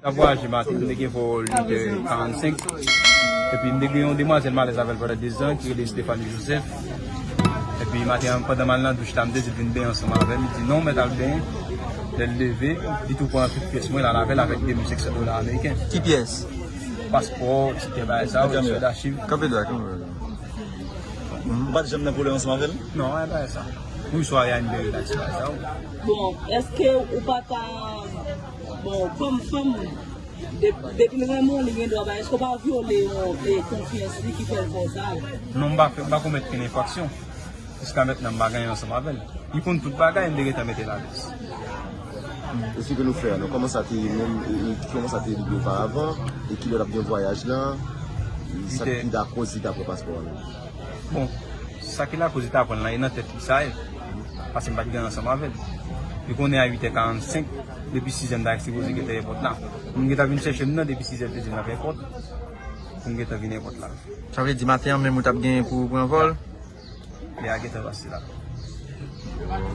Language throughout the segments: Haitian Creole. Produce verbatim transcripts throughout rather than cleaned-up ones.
N ap vwayaje maten, m te gen vòl uit è karannsenk. Epi m te gen yon demwazèl m alèz avè l pandan dezan ki rele Stephanie Joseph. Epi maten an, pandan m al nan douch la, m te di l vin benyen ansanm avè m. Li di non, mèt al benyen. Lè l leve, li tou pran tout pyès mwen, l al avè l avèk de mil senk san dola ameriken. Ki pyès? Paspò, tikè, bagay sa yo, sòl achiv. Kanpe dwat, kanpe dwat. Ou pa t janm nan pwoblèm ansanm avè l? Non, e bagay sa. Wi, sware a, m te relaks, bagay sa yo. Bon, èske ou pa ta, bon, kòm fanm, de- depi l renmen w, li gen dwa ba, èske w pa vyole yon, e, konfyans li ki fè l fè w sa? Non, m pa fè, m pa komèt okenn enfraksyon. Jiska mentnan, m pa gen anyen ansanm avè l. Li konn tout bagay, m te gentan mete l alèz. Esplike nou frè a, non, kòman sa te ye menm, e, e, kòman sa te ye depi oparavan, e kilè w t ap gen vwayaj la, e sa ki lakòz li ta pran paspò a menm? Bon, sa ki lakòz li ta pran l la, e nan tèt li sa ye, paske m pa t gen ansanm avè l. Li konnen a uit è karannsenk, depi sis è m ta sipoze gentan èpòt la. Moun gentan vin chèche m nan depi sis è, l te di l nan èpòt, pou m gentan vin èpòt la. Sa vle di maten an menm ou t ap genyen pou w pran vòl? Lè a gentan pase la.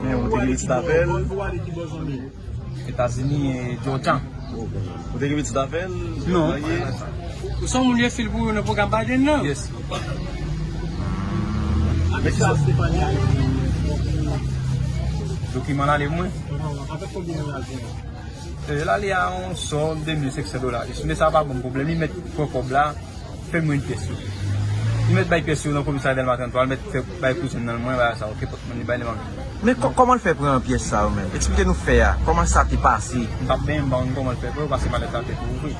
Men ou te gen pitit avè l? Etazini, e, Georgia. Ou te gen pitit avè l? Non. Ou se yon moun yo fil pou yo nan pwogram Biden nan? Yes. Men ki sa? Dokiman l ale mwen. E, l ale a yon sòm de mil senk san dola. Men sa pa ban m pwoblèm. Li mèt pran kòb la. Fè mwen pyès yo. Li mèt bay pyès yo nan komisarya Dèlma trannntwa, li mèt fè bay kouzen nan mwen, bagay sa, oke, pot mwen, li bay li ban m. Men kò- kòman l fè pran pyès sa yo menm? Eksplike nou fè a. Kòman sa te pase? M t ap benyen, m pa konn kòman l fè pran yo, paske malèt la te tou ouvri.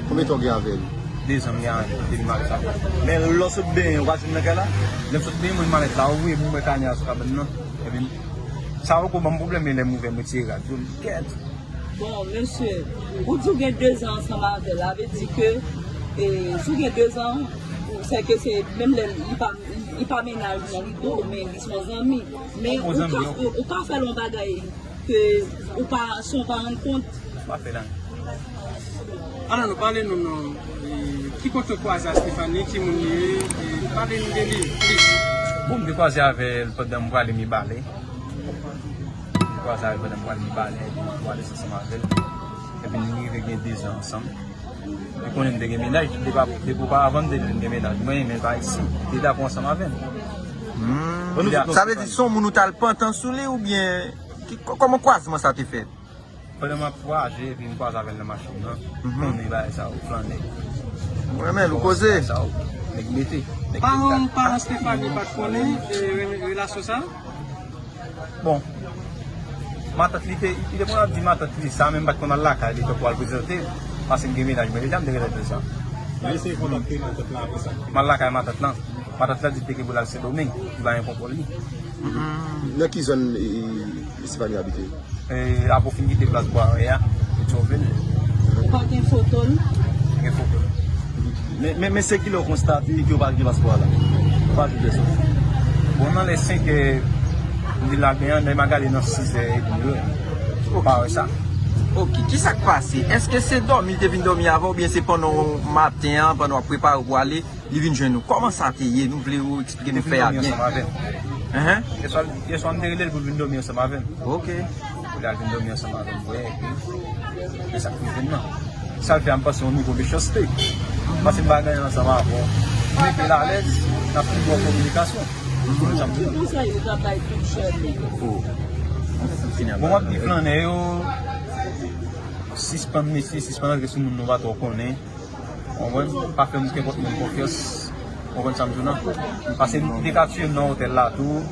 Konbyen tan w gen avè l? Dezan m gen avè l, depi malèt la. Men lè w sot benyen, ou pa jwenn nan kay la? Lè m sot benyen, mwen malèt la ouvri, epi m wè kanè a sou kabann nan. Epi sa poko ban m pwoblèm, men lè m ouvè, m retire rad yo, m gèt. Bon, mesye, ou di w gen dezan ansanm avè l, sa vle di ke, e, si w gen dezan, se ke se menm lè li pa, li pa mennaj mwen, li do, men li se yon zanmi. Men ou ka, ou ka fè l yon bagay ke ou pa, san w pa rann kont. Pa fè l anyen. Alò, nou pale nou non. E, ki kote w kwaze a Stephanie, ki moun li ye, e, pale nou de li plis. Bon, m te kwaze avè l pandan m prale Mibalè. M kwaze avè l pandan m pral Mibalè, epi m pral ansanm avè l. Epi n rive gen dezan ansanm. Li konnen m te gen mennaj, depi, depi oparavan m te di l m gen mennaj mwen, men pa isi. Li dakò ansanm avè m. Hmm. Sa vle di se yon moun ou t al pantan sou li oubyen ki, kò- kòman kwazman sa te fèt? Pandan m ap vwayaje, epi m kwaze avè l nan machin nan. Mhm. Konnen bagay sa yo, flannè. Mwen menm, ou koze. Sa yo, nèg mete, nèg mete. Paran, paran Stephanie pa t konnen, e, re- relasyon sa? Bon, matant li te, li te konn ap di matant li sa, men m pa t konn al lakay li tankou al prezante, paske m gen mennaj mwen deja, m te gentan di l sa. Mwen eseye kontakte matant la apre sa. M al lakay matant lan. Matant la di l te gen pou l al Sendomeng, li pa gen konpòl li. Nan ki zòn, e, e, Stephanie abite? E, apre w fin kite plas Bwawè a, Petyonvil. Ou pa gen foto l? Gen foto l. Men, men, men se kilè w konstate ke w pa gen paspò a la? Ou pa gen pyès ou? Bon, nan lè senk è, m di l al benyen, men m al gade nan sis è edmi yo. Ou pa wè sa? Ok, ki sa k pase? Èske se dòmi l te vin dòmi avè w, oubyen se pandan w maten an, pandan w ap prepare w pou ale, li vin jwenn ou? Kòman sa te ye? Nou vle ou eksplike nou fè a byen. Li te vin dòmi ansanm avè m. Enhen. Yèswa, yèswa, m te rele l pou l vin dòmi ansanm avè m. Ok. Pou l al vin dòmi ansanm avè m, vre, epi, e sa k rive m nan. Sa l fè a, m panse yon nivo mechanste. M panse m pa gen anyen ansanm avè w. Mete l alèz, n ap pi bon kominikasyon. Ki konsèy ou ta bay tout jèn yo? Bon, m ap di flannè yo, sispann mesye, sispann antre sou moun nou pa twò konnen. Konprann? Pa fè moun, kenpòt moun konfyans. Konprann sa m di w nan? Paske m te ka tiye m nan otèl la tou.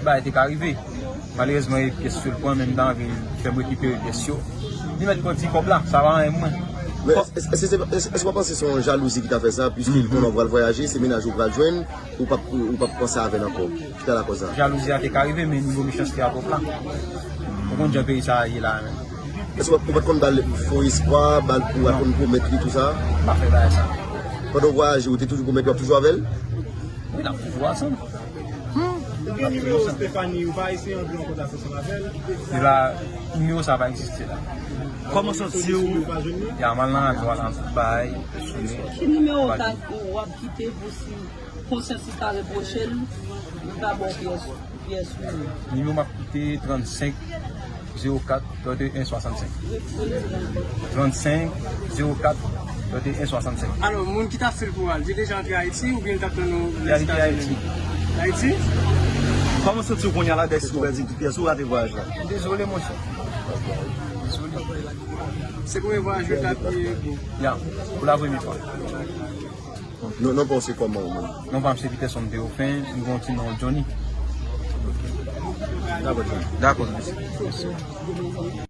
Bagay te ka rive. Malerezman, e pyès yo l pran, men m ta anvi fè m rekipere pyès yo. Li mèt pran ti kòb la, sa pa anyen pou mwen. Men èske, èske, èske, èske w pa panse se yon jalouzi ki ta fè sa, piske l konnen w pral vwayaje, se mennaj ou pral jwenn, ou p ap, ou p ap panse avè l ankò? Ki ta lakòz sa? Jalouzi a te ka rive, men nivo mechanste a twòp la. Ou konn jan peyi sa a ye la menm. Èske w pa t konn ba l fo espwa, ba l pou w pa t konn pwomèt li tou sa? M pa fè bagay sa. Pandan w vwayaje, ou te toujou pwomèt w ap toujou avè l? Wi, n ap toujou ansanm. Ou gen nimewo Stephanie, ou pa eseye antre an kontak ansanm avè l? E la, nimewo sa pa egziste la. Kòman w santi w? Ya, m al nan radyo a la, m sot bay, sone. Ki nimewo w ta, w ap kite pou si konsyans li ta repwoche l, li pa ba w pyès, pyès ou? Nimewo m ap kite trannsenk, Zewo kat, trannde en, swasannsenk. Trannsenk, zewo kat, trannde en, swasannsenk. Alò, moun ki t ap fè l pou al, li deja antre Ayiti oubyen li t ap tann nou Li al kite Ayiti. Ayiti? Kòman w santi w kounye a la dèske w pèdi tout pyès ou rate vwayaj la? Dezole, monchè. Se premye vwayaj ou t ap ye? Ya, pou la premye fwa. Non, non, pa w se kòman ou menm? Non pa m se Peterson Théophile, m gen yon ti non Johnny. Dakò, Johnny. Dakò, mèsi.